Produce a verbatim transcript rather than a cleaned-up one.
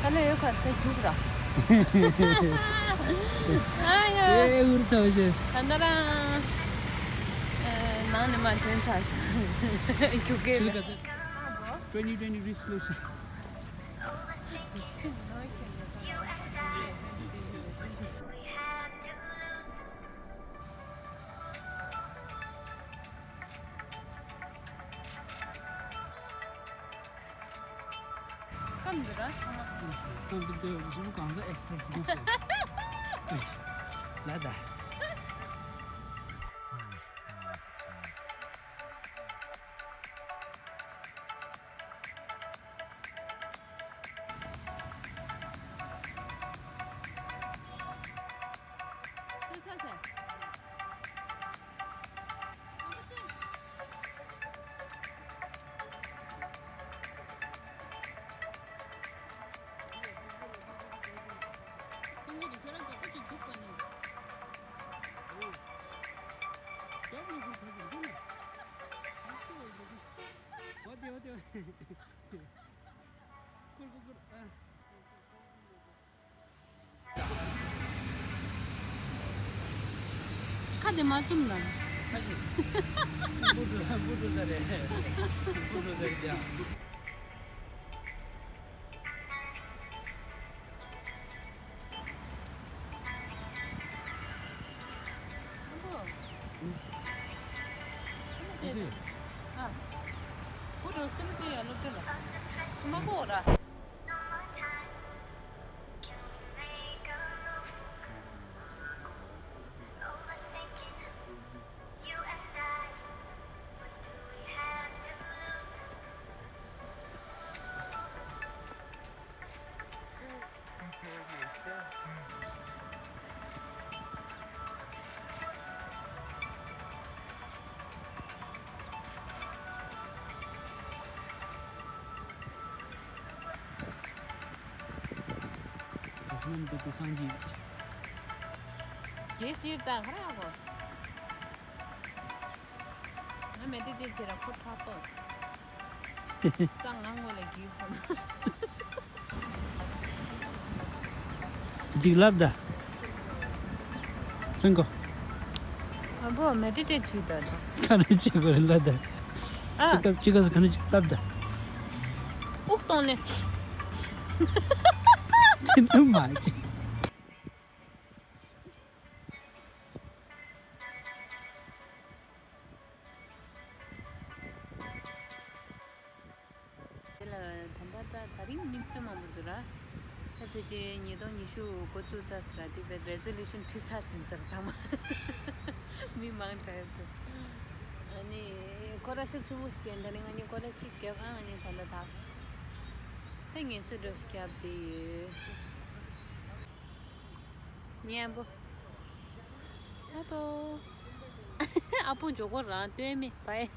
ལ་ཡོད་ཁ་སྟེ་རྒྱུག་ར། ཨ་ཡ། ཨེ་འུར་ཚ་བ་ཞེས། ད་ལྟ་རང་། ཨེ་ནང་ནས་མ་ཐོན་ཚར་སོང་། རྒྱུག་གི་ཆི་ལ་རེད། ག་ཚོད། twenty twenty resolution. སྐམ་འདུག་ར་ཚང་མ། སྐམ་འདུག་འདུག་གཞུང་གང་ཟག་ཨེག་སི་ཐེག་གི་ལ་ད། ཁ་དེ་མ་བཙུམ་ལ། ཁ་ཞིག་འབུ་འགྲོ་འབུ་འགྲོ་ས་རེད། འབུ་འགྲོ་ས་རེད་ཀྱང་། རྣམ་པའི་དེང་སང་གི། རྒྱལ་སྲིད་དང་ཧ་ར་གོ། ང་མེ་ཏི་ཏི་ཆེ་ར་ཁོ་ཁྲག་ཏོ། ས་ང་ངོ་ལ་གིས་སོང་། ཅིག་ལབ་ད། སེང་གོ། ཨ་བོ་མེ་ཏི་ཏི་ཆུ་ད་ད། ཁ་རེ་ཅིག་གོ་རེ་ལབ་ད། ཨ། ཅིག་སྐབས་ཅིག་སྐབས་སུ་ཁ་རེ་ཅིག་ལབ་ད། དབུགས་གཏོང་ནས། དེ་ནི་མ་ཅིག་དེ་ལ་ད་ལྟ་ད་ད་རིང་མི་དཔེ་མང་པོ་འདུག་ར། ད་ཕལ་ཆེར་ཉིས་སྟོང་ཉི་ཤུ་འགོ་བཙུགས་ཚར་ཟེར་ར་དེ་བས་རེ་ཛོ་ལུ་ཤན་ཁྲིད་ཚར་ཟིན་ཟེར་ཚང་མ། མི་མང་དྲགས་འདུག་ཨ་ནི་ཁོ་ར་ཤུགས་ཆེན་པོ་ཞིག་ཡིན། ད་ནི་ང་གཉིས་ཀོ་ལ་གཅིག་བརྒྱབ། ཨ་ང་གཉིས་ད་ལྟ་ད་ད་ངལ་གསོ་འགྲོ་ཞིག་བརྒྱབ་དེ་ཡོད། མཉེན་པོ། ཨ་ཏོ། ཨ་པོ་མགྱོགས་པོ་རང་སྟོན་མེད་པའི།